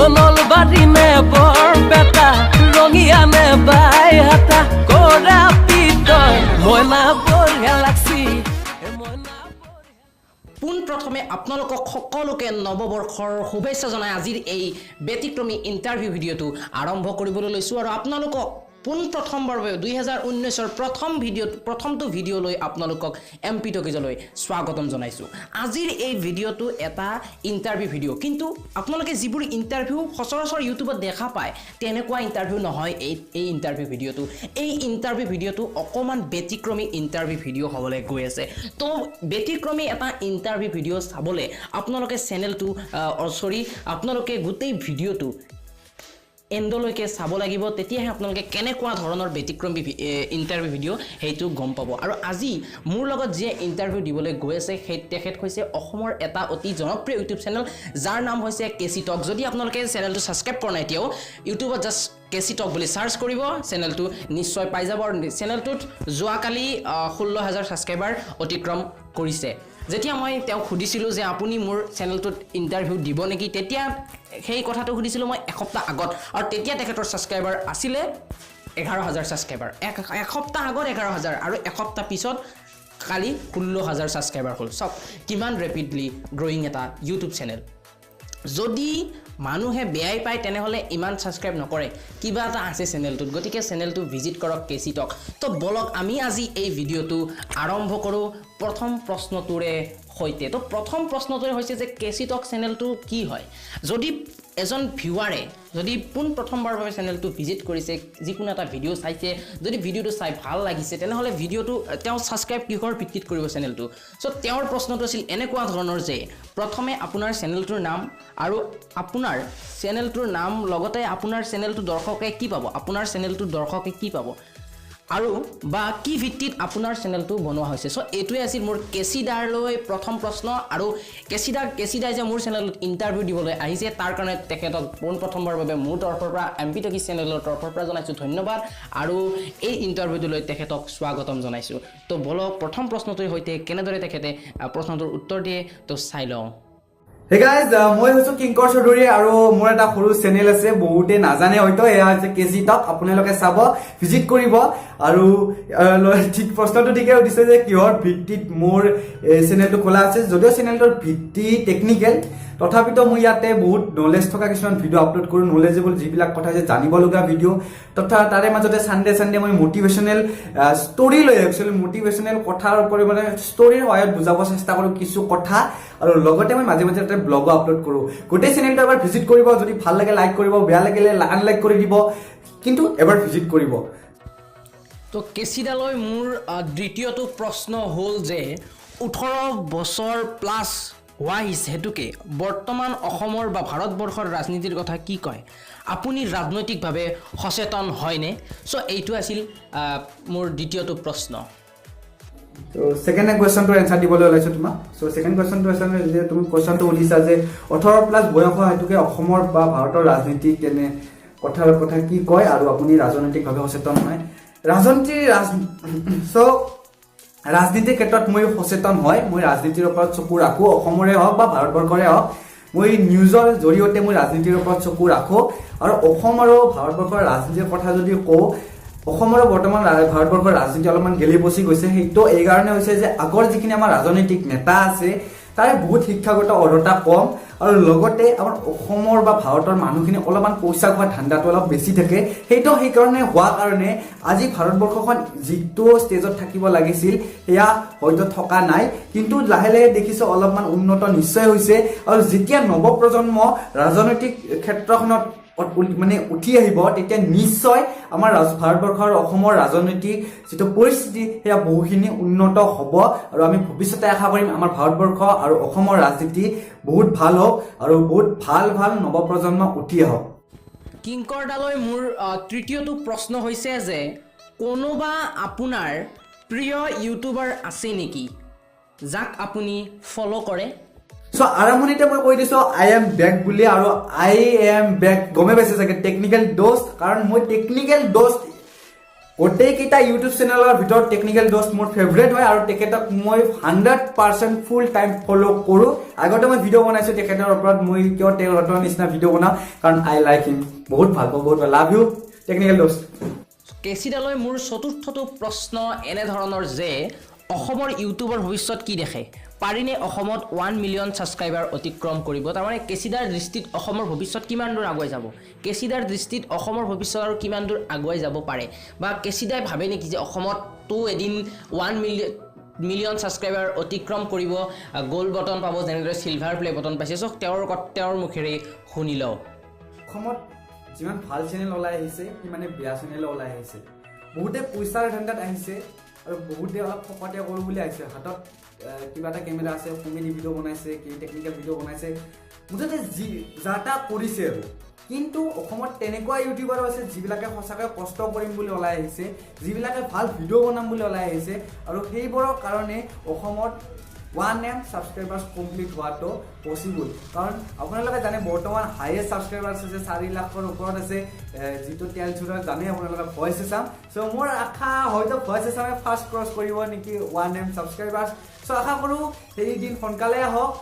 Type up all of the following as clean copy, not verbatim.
অ নলবাৰী নে বৰপেটা, ৰঙিয়া নে বাইহাটা, কৰা পিতই মইনা বঢ়িয়া লাগছি, মইনা। পোনপ্ৰথমে আপোনালোকক সকলোকে নৱবৰ্ষৰ শুভেচ্ছা জনাই আজিৰ এই ব্যতিক্ৰমী ইণ্টাৰভিউ ভিডিঅ'টো আৰম্ভ কৰিবলৈ লৈছোঁ আৰু আপোনালোকক পোনপ্ৰথমবাৰৰ বাবে 2019ৰ প্ৰথম ভিডিঅ'ত, প্ৰথমটো ভিডিঅ' লৈ আপোনালোকক এম পি টকিজলৈ স্বাগতম জনাইছোঁ। আজিৰ এই ভিডিঅ'টো এটা ইণ্টাৰভিউ ভিডিঅ', কিন্তু আপোনালোকে যিবোৰ ইণ্টাৰভিউ সচৰাচৰ ইউটিউবত দেখা পায়, তেনেকুৱা ইণ্টাৰভিউ নহয়। এই ইণ্টাৰভিউ ভিডিঅ'টো, এই ইণ্টাৰভিউ ভিডিঅ'টো অকণমান ব্যতিক্ৰমী ইণ্টাৰভিউ ভিডিঅ' হ'বলৈ গৈ আছে। তো ব্যতিক্ৰমী এটা ইণ্টাৰভিউ ভিডিঅ' চাবলৈ আপোনালোকে চেনেলটো, চৰি, আপোনালোকে গোটেই ভিডিঅ'টো এণ্ডলৈকে চাব লাগিব। তেতিয়াহে আপোনালোকে কেনেকুৱা ধৰণৰ ব্যতিক্ৰমী ইণ্টাৰভিউ ভিডিঅ' সেইটো গম পাব। আৰু আজি মোৰ লগত যিয়ে ইণ্টাৰভিউ দিবলৈ গৈ আছে, সেই তেখেত হৈছে অসমৰ এটা অতি জনপ্ৰিয় ইউটিউব চেনেল, যাৰ নাম হৈছে কেচি টক। যদি আপোনালোকে চেনেলটো ছাবস্ক্ৰাইব কৰা নাই এতিয়াও, ইউটিউবত জাষ্ট কেচি টক বুলি চাৰ্চ কৰিব, চেনেলটো নিশ্চয় পাই যাব। আৰু চেনেলটোত যোৱাকালি 16 হাজাৰ ছাবস্ক্ৰাইবাৰ অতিক্ৰম কৰিছে। যেতিয়া মই তেওঁক সুধিছিলোঁ যে আপুনি মোৰ চেনেলটোত ইণ্টাৰভিউ দিব নেকি, তেতিয়া সেই কথাটো সুধিছিলোঁ মই এসপ্তাহ আগত আৰু তেতিয়া তেখেতৰ ছাবস্ক্ৰাইবাৰ আছিলে 11 হাজাৰ ছাবস্ক্ৰাইবাৰ। এসপ্তাহ আগত 11 হাজাৰ আৰু এসপ্তাহ পিছত কালি 16 হাজাৰ ছাবস্ক্ৰাইবাৰ হ'ল। চাওক, কিমান ৰেপিডলি গ্ৰয়িং এটা ইউটিউব চেনেল। যদি মানুহে বেয়াই পায়, তেনেহ'লে ইমান ছাবস্ক্ৰাইব নকৰে। কিবা এটা আছে চেনেলটোত। গতিকে চেনেলটো ভিজিট কৰক, কেচি টক। তো বলক, আমি আজি এই ভিডিঅ'টো আৰম্ভ কৰোঁ প্ৰথম প্ৰশ্নটোৰে সৈতে। তো প্ৰথম প্ৰশ্নটোৰে হৈছে যে কেচি টক চেনেলটো কি হয়? যদি এজন ভিউৱাৰে যদি পোনপ্ৰথমবাৰৰ বাবে চেনেলটো ভিজিট কৰিছে, যিকোনো এটা ভিডিঅ' চাইছে, যদি ভিডিঅ'টো চাই ভাল লাগিছে, তেনেহ'লে ভিডিঅ'টো তেওঁ ছাবস্ক্ৰাইব কিহৰ ভিত্তিত কৰিব চেনেলটো? চ' তেওঁৰ প্ৰশ্নটো আছিল এনেকুৱা ধৰণৰ যে প্ৰথমে আপোনাৰ চেনেলটোৰ নাম আৰু আপোনাৰ চেনেলটোৰ নাম, লগতে আপোনাৰ চেনেলটো দৰ্শকে কি পাব, আপোনাৰ চেনেলটোৰ দৰ্শকে কি পাব আৰু বা কি ভিত্তিত আপোনাৰ চেনেলটো বনোৱা হৈছে। চ' এইটোৱে আছিল মোৰ কেচিদাৰলৈ প্ৰথম প্ৰশ্ন। আৰু কেচিদাই যে মোৰ চেনেলটোত ইণ্টাৰভিউ দিবলৈ আহিছে, তাৰ কাৰণে তেখেতক পোনপ্ৰথমবাৰৰ বাবে মোৰ তৰফৰ পৰা, এম পি টকি চেনেলৰ তৰফৰ পৰা জনাইছোঁ ধন্যবাদ আৰু এই ইণ্টাৰভিউটোলৈ তেখেতক স্বাগতম জনাইছোঁ। তো বলক, প্ৰথম প্ৰশ্নটোৰ সৈতে কেনেদৰে তেখেতে প্ৰশ্নটোৰ উত্তৰ দিয়ে, তো চাই লওঁ। হে গাইজ, মই হৈছো কিংকৰ চৌধুৰী আৰু মোৰ এটা সৰু চেনেল আছে, বহুতে নাজানে হয়তো, এয়া হৈছে কেজি টক। আপোনালোকে চাব, ভিজিট কৰিব। আৰু ঠিক প্ৰশ্নটো ঠিকে সুধিছে যে কিহৰ ভিত্তিত মোৰ এই চেনেলটো খোলা আছে। যদিও চেনেলটোৰ ভিত্তি টেকনিকেল, তথাপিতো মই ইয়াতে বহুত নলেজ থকা কিছুমান ভিডিঅ' আপলোড কৰোঁ, নলেজেবল যিবিলাক কথা যে জানিব লগা ভিডিঅ', তথা তাৰে মাজতে চানডে চানডে মই মটিভেশ্যনেল ষ্টৰি লৈ, একচুৱেলি মটিভেশ্যনেল কথাৰ ওপৰত মানে ষ্টৰীৰ সহায়ত বুজাব চেষ্টা কৰোঁ কিছু কথা। আৰু লগতে মই মাজে মাজে তাতে ব্লগো আপলোড কৰোঁ। গোটেই চেনেলটো এবাৰ ভিজিট কৰিব। যদি ভাল লাগে লাইক কৰিব, বেয়া লাগিলে আনলাইক কৰি দিব, কিন্তু এবাৰ ভিজিট কৰিব। তো কেচিদালৈ মোৰ দ্বিতীয়টো প্ৰশ্ন হ'ল যে 18 বছৰ প্লাছ হোৱা হেতুকে বৰ্তমান অসমৰ বা ভাৰতবৰ্ষৰ ৰাজনীতিৰ কথা কি কয়? আপুনি ৰাজনৈতিকভাৱে সচেতন হয়নে? চ' এইটো আছিল মোৰ দ্বিতীয়টো প্ৰশ্ন। ত' ছেকেণ্ড কুৱেশ্যনটোৰ এনচাৰ দিবলৈ ওলাইছো তোমাক। চ' ছেকেণ্ড কুৱেশ্যনটো আছে যে তুমি কুৱেশ্যনটো সুধিছা যে 18 প্লাছ বয়স হোৱা হেতুকে অসমৰ বা ভাৰতৰ ৰাজনীতি কেনে কথাৰ কথা কি কয় আৰু আপুনি ৰাজনৈতিকভাৱে সচেতন হয়। ৰাজনীতি ৰাজ চ' ৰাজনীতিৰ ক্ষেত্ৰত মই সচেতন হয়। মই ৰাজনীতিৰ ওপৰত চকু ৰাখোঁ, অসমৰে হওক বা ভাৰতবৰ্ষৰে হওক। মই নিউজৰ জৰিয়তে মই ৰাজনীতিৰ ওপৰত চকু ৰাখোঁ। আৰু অসম আৰু ভাৰতবৰ্ষৰ ৰাজনীতিৰ কথা যদি কওঁ, অসমৰ বৰ্তমান ভাৰতবৰ্ষৰ ৰাজনীতি অলপমান গেলি পচি গৈছে। সেইটো এই কাৰণে হৈছে যে আগৰ যিখিনি আমাৰ ৰাজনৈতিক নেতা আছে, তাৰে বহুত শিক্ষাগত অৰ্হতা কম আৰু লগতে আমাৰ অসমৰ বা ভাৰতৰ মানুহখিনি অলপমান পইচা খোৱা ধান্দাটো অলপ বেছি থাকে। সেইটো সেইকাৰণে হোৱা কাৰণে আজি ভাৰতবৰ্ষখন যিটো ষ্টেজত থাকিব লাগিছিল, সেয়া হয়তো থকা নাই। কিন্তু লাহে লাহে দেখিছো অলপমান উন্নত নিশ্চয় হৈছে। আৰু যেতিয়া নৱপ্ৰজন্ম ৰাজনৈতিক ক্ষেত্ৰখনত মানে উঠি আহিব, তেতিয়া নিশ্চয় আমাৰ ভাৰতবৰ্ষ আৰু অসমৰ ৰাজনৈতিক যিটো পৰিস্থিতি, সেয়া বহুখিনি উন্নত হ'ব। আৰু আমি ভৱিষ্যতে আশা কৰিম আমাৰ ভাৰতবৰ্ষ আৰু অসমৰ ৰাজনীতি বহুত ভাল হওক আৰু বহুত ভাল ভাল নৱপ্ৰজন্ম উঠি আহক। কিংকৰ দালৈ মোৰ তৃতীয়টো প্ৰশ্ন হৈছে যে কোনোবা আপোনাৰ প্ৰিয় ইউটিউবাৰ আছে নেকি, যাক আপুনি ফ'ল' কৰে? চ' আৰম্ভণিতে মই কৈ দিছো I am back বুলি। আৰু I am back গমেই পাইছে চাগে, টেকনিকেল দোস্ত, কাৰণ মই টেকনিকেল দোস্ত গোটেইকেইটা ইউটিউব চেনেলৰ ভিতৰত টেকনিকেল দোস্ত মোৰ ফেভৰেট হয় আৰু তেখেতক মই 100% ফুল টাইম ফ'ল' কৰোঁ। আগতে মই ভিডিঅ' বনাইছোঁ তেখেতৰ ওপৰত। মই কিয় তেওঁৰ নিচিনা ভিডিঅ' বনাওঁ? কাৰণ I like him. বহুত ভাল পাওঁ, বহুত ভাল। লাভ you technical দোস্ত। কেচিদালৈ মোৰ চতুৰ্থটো প্ৰশ্ন এনেধৰণৰ যে অসমৰ ইউটিউবৰ ভৱিষ্যত কি দেখে? পাৰিনে অসমত 1 মিলিয়ন ছাবস্ক্ৰাইবাৰ অতিক্ৰম কৰিব? তাৰমানে কেচিদাৰ দৃষ্টিত অসমৰ ভৱিষ্যত কিমান দূৰ আগুৱাই যাব? কেচিদাৰ দৃষ্টিত অসমৰ ভৱিষ্যত আৰু কিমান দূৰ আগুৱাই যাব পাৰে বা কেচিদাই ভাবে নেকি যে অসমতো এদিন 1 মিলিয়ন ছাবস্ক্ৰাইবাৰ অতিক্ৰম কৰিব, গ'ল্ড বটন পাব, যেনেদৰে চিলভাৰ প্লে বটন পাইছে? চ' তেওঁৰ মুখেৰেই শুনি লওঁ। অসমত যিমান ভাল চেনেল ওলাই আহিছে, সিমানে বেয়া চেনেলো ওলাই আহিছে। বহুতে পইচাৰ ধান্দাত আহিছে আৰু বহুতে অলপ ফকতীয়া কৰোঁ বুলি আহিছে। হাতত কিবা এটা কেমেৰা আছে, কমেডি ভিডিঅ' বনাইছে, কি টেকনিকেল ভিডিঅ' বনাইছে, মুঠতে যি যা তা কৰিছে। আৰু কিন্তু অসমত তেনেকুৱা ইউটিউবাৰো আছে যিবিলাকে সঁচাকৈ কষ্ট কৰিম বুলি ওলাই আহিছে, যিবিলাকে ভাল ভিডিঅ' বনাম বুলি ওলাই আহিছে আৰু সেইবোৰৰ কাৰণে অসমত 1 এম ছাবস্ক্ৰাইবাৰ্ছ কমপ্লিট হোৱাটো পচিবল। কাৰণ আপোনালোকে জানে, বৰ্তমান হাইয়েষ্ট ছাবস্ক্ৰাইবাৰ্ছ আছে, 4 লাখৰ ওপৰত আছে, যিটো তেল চুৰৰ, জানে আপোনালোকে, ভইচ এছাম। চ' মোৰ আশা, হয়তো ভইচ এছামে ফাৰ্ষ্ট ক্ৰছ কৰিব নেকি 1 এম ছাবস্ক্ৰাইবাৰ্ছ। চ' আশা কৰোঁ সেই দিন সোনকালে আহক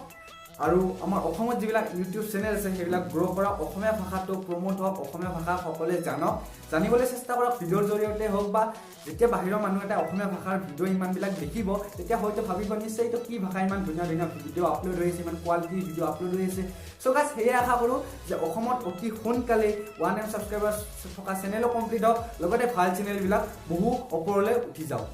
আৰু আমাৰ অসমত যিবিলাক ইউটিউব চেনেল আছে, সেইবিলাক গ্ৰ' কৰক, অসমীয়া ভাষাটো প্ৰমোট হওক, অসমীয়া ভাষা সকলোৱে জানক, জানিবলৈ চেষ্টা কৰক, ভিডিঅ'ৰ জৰিয়তে হওক বা যেতিয়া বাহিৰৰ মানুহ এটা অসমীয়া ভাষাৰ ভিডিঅ' ইমানবিলাক দেখিব, তেতিয়া হয়তো ভাবিব, নিশ্চয় এইটো কি ভাষা, ইমান ধুনীয়া ধুনীয়া ভিডিঅ' আপলোড হৈ আছে, ইমান কোৱালিটিৰ ভিডিঅ' আপলোড হৈ আছে। চ' গাইজ, সেয়ে আশা কৰোঁ যে অসমত অতি সোনকালেই 1 এম ছাবস্ক্ৰাইবাৰ্ছ থকা চেনেলো কমপ্লিট হওক, লগতে ভাল চেনেলবিলাক বহু ওপৰলৈ উঠি যাওক।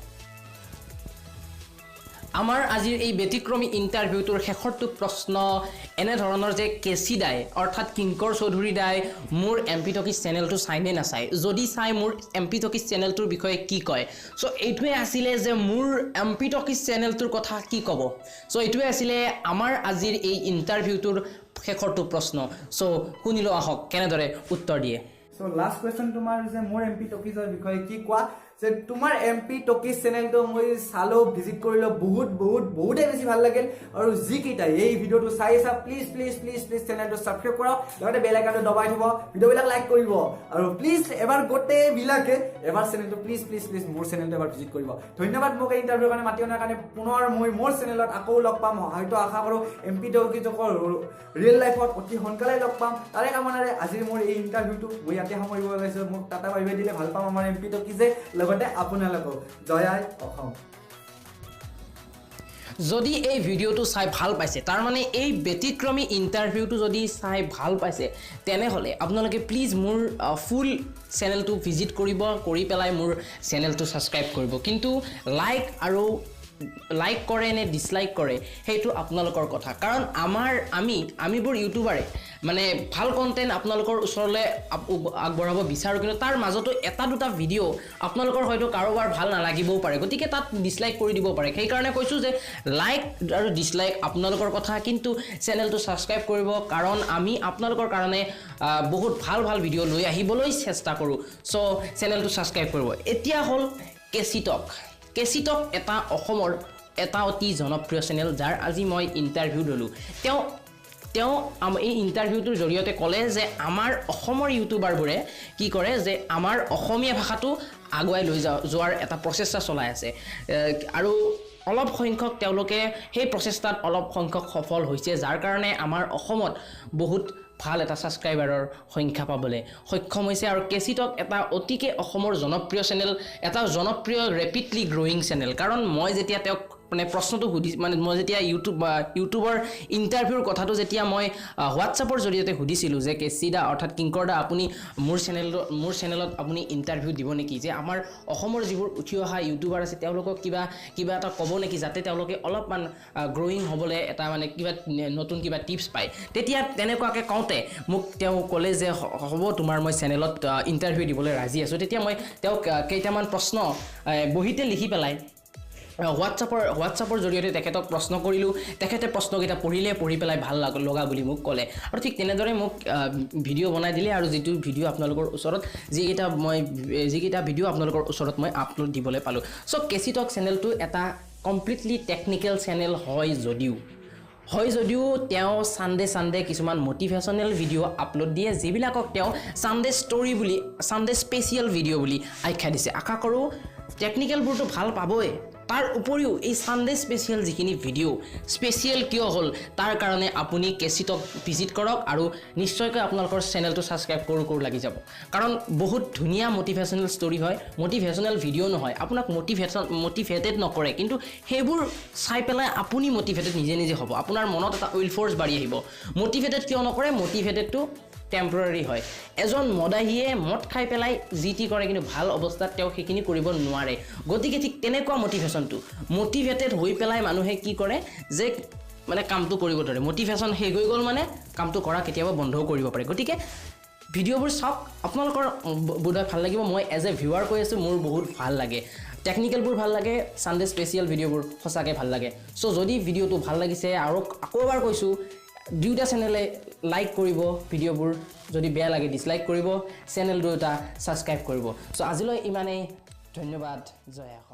আমাৰ আজিৰ এই ব্যতিক্ৰমী ইণ্টাৰভিউটোৰ শেষৰটো প্ৰশ্ন এনেধৰণৰ যে কেচি দাই, অৰ্থাৎ কিংকৰ চৌধুৰী দাই মোৰ এম পি টকিজ চেনেলটো চাই নে নাচায়? যদি চাই, মোৰ এম পি টকিজ চেনেলটোৰ বিষয়ে কি কয়? চ' এইটোৱে আছিলে যে মোৰ এম পি টকিজ চেনেলটোৰ কথা কি ক'ব। চ' এইটোৱে আছিলে আমাৰ আজিৰ এই ইণ্টাৰভিউটোৰ শেষৰটো প্ৰশ্ন। চ' শুনি লওঁ আহক কেনেদৰে উত্তৰ দিয়ে। চ' লাষ্ট কুৱেশ্যন তোমাৰ যে মোৰ এম পি টকিজৰ বিষয়ে কি কোৱা, যে তোমাৰ এম পি টকিজ চেনেলটো মই চালো, ভিজিট কৰিলো, বহুত বহুত বহুতেই বেছি ভাল লাগিল। আৰু যিকেইটা এই ভিডিঅ'টো চাই আছা, প্লিজ প্লিজ প্লিজ প্লিজ চেনেলটো ছাবস্ক্ৰাইব কৰক, লগতে বেল আইকনটো দবাই থ'ব, ভিডিঅ'বিলাক লাইক কৰিব আৰু প্লিজ এবাৰ গোটেইবিলাকে এবাৰ চেনেলটো প্লিজ প্লিজ প্লিজ মোৰ চেনেলটো এবাৰ ভিজিট কৰিব। ধন্যবাদ মোক এই ইণ্টাৰভিউৰ কাৰণে মাতি অনাৰ কাৰণে। পুনৰ মই মোৰ চেনেলত আকৌ লগ পাম। হয়তো আশা কৰোঁ এম পি টকিজকৰ ৰিয়েল লাইফত অতি সোনকালে লগ পাম। তাৰে কামনাৰে আজিৰ মোৰ এই ইণ্টাৰভিউটো মই ইয়াতে সামৰিব ওলাইছোঁ। মোক টাটা বাই বাই দিলে ভাল পাম আমাৰ এম পি টকিজে, লগতে আপোনালোকক। জয় আই অসম। যদি এই ভিডিঅ'টো চাই ভাল পাইছে, তাৰমানে এই ব্যতিক্ৰমী ইণ্টাৰভিউটো যদি চাই ভাল পাইছে, তেনেহ'লে আপোনালোকে প্লিজ মোৰ ফুল চেনেলটো ভিজিট কৰিব, কৰি পেলাই মোৰ চেনেলটো ছাবস্ক্ৰাইব কৰিব। কিন্তু লাইক আৰু লাইক কৰে নে ডিছলাইক কৰে, সেইটো আপোনালোকৰ কথা। কাৰণ আমাৰ আমি আমিবোৰ ইউটিউবাৰে মানে ভাল কণ্টেণ্ট আপোনালোকৰ ওচৰলৈ আগবঢ়াব বিচাৰোঁ, কিন্তু তাৰ মাজতো এটা দুটা ভিডিঅ' আপোনালোকৰ হয়তো কাৰোবাৰ ভাল নালাগিবও পাৰে, গতিকে তাত ডিছলাইক কৰি দিব পাৰে। সেইকাৰণে কৈছোঁ যে লাইক আৰু ডিছলাইক আপোনালোকৰ কথা, কিন্তু চেনেলটো ছাবস্ক্ৰাইব কৰিব, কাৰণ আমি আপোনালোকৰ কাৰণে বহুত ভাল ভাল ভিডিঅ' লৈ আহিবলৈ চেষ্টা কৰোঁ। চ' চেনেলটো ছাবস্ক্ৰাইব কৰিব। এতিয়া হ'ল কেচিটক। কেচিটক এটা অসমৰ এটা অতি জনপ্ৰিয় চেনেল, যাৰ আজি মই ইণ্টাৰভিউ ল'লোঁ। তেওঁ তেওঁ এই ইণ্টাৰভিউটোৰ জৰিয়তে ক'লে যে আমাৰ অসমৰ ইউটিউবাৰবোৰে কি কৰে যে আমাৰ অসমীয়া ভাষাটো আগুৱাই লৈ যোৱাৰ এটা প্ৰচেষ্টা চলাই আছে আৰু অলপ সংখ্যক তেওঁলোকে সেই প্ৰচেষ্টাত অলপ সংখ্যক সফল হৈছে, যাৰ কাৰণে আমাৰ অসমত বহুত ভাল এটা ছাবস্ক্ৰাইবাৰৰ সংখ্যা পাবলৈ সক্ষম হৈছে। আৰু কেচিটক এটা অতিকে অসমৰ জনপ্ৰিয় চেনেল, এটা জনপ্ৰিয় ৰেপিডলি গ্ৰয়িং চেনেল। কাৰণ মই যেতিয়া তেওঁক মানে প্ৰশ্নটো সুধি, মানে মই যেতিয়া ইউটিউব বা ইউটিউবৰ ইণ্টাৰভিউৰ কথাটো যেতিয়া মই হোৱাটছআপৰ জৰিয়তে সুধিছিলোঁ যে কেচি দা, অৰ্থাৎ কিংকৰ দা, আপুনি মোৰ চেনেলত আপুনি ইণ্টাৰভিউ দিব নেকি, যে আমাৰ অসমৰ যিবোৰ উঠি অহা ইউটিউবাৰ আছে, তেওঁলোকক কিবা কিবা এটা ক'ব নেকি, যাতে তেওঁলোকে অলপমান গ্ৰয়িং হ'বলৈ এটা মানে কিবা নতুন কিবা টিপছ পায়, তেতিয়া তেনেকুৱাকৈ কওঁতে মোক তেওঁ ক'লে যে হ'ব, তোমাৰ মই চেনেলত ইণ্টাৰভিউ দিবলৈ ৰাজি আছোঁ। তেতিয়া মই তেওঁক কেইটামান প্ৰশ্ন বহীতে লিখি পেলাই হোৱাটছআপৰ জৰিয়তে তেখেতক প্ৰশ্ন কৰিলোঁ। তেখেতে প্ৰশ্নকেইটা পঢ়িলে, পঢ়ি পেলাই ভাল লগা বুলি মোক ক'লে আৰু ঠিক তেনেদৰে মোক ভিডিঅ' বনাই দিলে আৰু যিটো ভিডিঅ' আপোনালোকৰ ওচৰত যিকেইটা ভিডিঅ' আপোনালোকৰ ওচৰত মই আপলোড দিবলৈ পালোঁ। চ' কেচিটক চেনেলটো এটা কমপ্লিটলি টেকনিকেল চেনেল হয় যদিও হয় যদিও তেওঁ ছানডে ছানডে কিছুমান মটিভেশ্যনেল ভিডিঅ' আপলোড দিয়ে, যিবিলাকক তেওঁ ছানডে ষ্টৰী বুলি, ছানডে স্পেচিয়েল ভিডিঅ' বুলি আখ্যা দিছে। আশা কৰোঁ টেকনিকেলবোৰতো ভাল পাবই, তাৰ উপৰিও এই ছানডে স্পেচিয়েল যিখিনি ভিডিঅ' স্পেচিয়েল কিয় হ'ল তাৰ কাৰণে আপুনি কেচিটক ভিজিট কৰক আৰু নিশ্চয়কৈ আপোনালোকৰ চেনেলটো ছাবস্ক্ৰাইব কৰোঁ কৰোঁ লাগি যাব। কাৰণ বহুত ধুনীয়া মটিভেশ্যনেল ষ্টৰী হয়, মটিভেশ্যনেল ভিডিঅ' নহয়, আপোনাক মটিভেটেড নকৰে, কিন্তু সেইবোৰ চাই পেলাই আপুনি মটিভেটেড নিজে নিজে হ'ব, আপোনাৰ মনত এটা will force বাঢ়ি আহিব। মটিভেটেড কিয় নকৰে? মটিভেটেডটো টেম্পৰাৰী হয়। এজন মদাহীয়ে মদ খাই পেলাই যি টি কৰে, কিন্তু ভাল অৱস্থাত তেওঁ সেইখিনি কৰিব নোৱাৰে। গতিকে ঠিক তেনেকুৱা মটিভেশ্যনটো, মটিভেটেড হৈ পেলাই মানুহে কি কৰে যে মানে কামটো কৰিব ধৰে, মটিভেশ্যন শেষ হৈ গ'ল মানে কামটো কৰা কেতিয়াবা বন্ধও কৰিব পাৰে। গতিকে ভিডিঅ'বোৰ চাওক, আপোনালোকৰ বোধহয় ভাল লাগিব। মই এজ এ ভিউৱাৰ কৈ আছোঁ, মোৰ বহুত ভাল লাগে, টেকনিকেলবোৰ ভাল লাগে, ছানডে স্পেচিয়েল ভিডিঅ'বোৰ সঁচাকৈ ভাল লাগে। চ' যদি ভিডিঅ'টো ভাল লাগিছে, আৰু আকৌ এবাৰ কৈছোঁ, দুয়োটা চেনেলে লাইক কৰিব ভিডিঅ'বোৰ, যদি বেয়া লাগে ডিছলাইক কৰিব, চেনেল দুয়োটা ছাবস্ক্ৰাইব কৰিব। চ' আজিলৈ ইমানেই, ধন্যবাদ, জয়।